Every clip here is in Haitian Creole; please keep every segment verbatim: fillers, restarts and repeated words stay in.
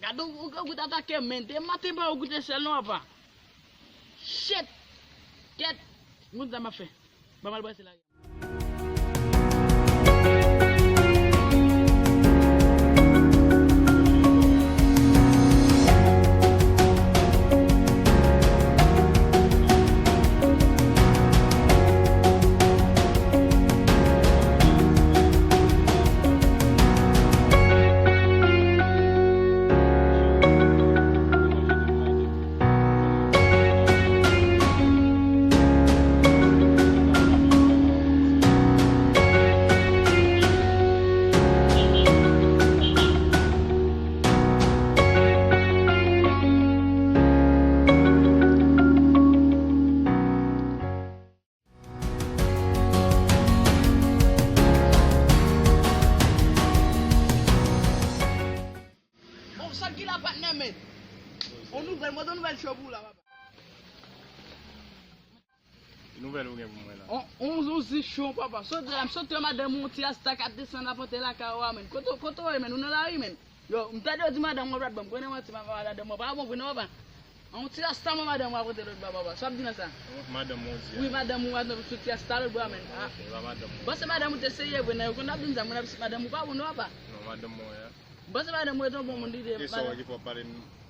Gade w, w, w atake m, men. Te maten pa w goute sèl non, papa. Shit! Kèt! Moun sa m ap fè. Ban m al brase lari. Bon, sa ki la patnè, men. On nouvèl, mwen, on nouvèl cho pou ou la, papa. Ki nouvèl ou gen pou mwen la? On, on, on zi cho, papa. Sot la, m sot wè madanm ou, ti rasta k ap desann ap monte lakay ou a, men. Kote, kote w ye, men? Ou nan lari, men. Yo, m tande yo di madanm mwen pral ban m. Konnen manti, ma-, madanm mwen pa bon vre non, papa. On ti rasta mwen madanm mwen ap monte lòt bò, papa. Sa w ap di nan sa? Madanm mwen ou di a? Wi, madanm mwen, madanm sou ti rasta lòt bò a, men. Ah. Ok, e pa madanm mwen. Bon, se madanm ou te serye vre, nan yo konn ap di m sa, mwen ap, madanm ou pa bon non, papa. Non, madanm mwen a. Bon, se madanm mwen, te yon bon moun li te. E sa w wè ki fè w ap pale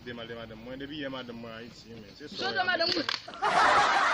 de mal de madanm mwen? Depi yè madanm mwen Ayiti, men. Se sa w wè. Madanm mwen.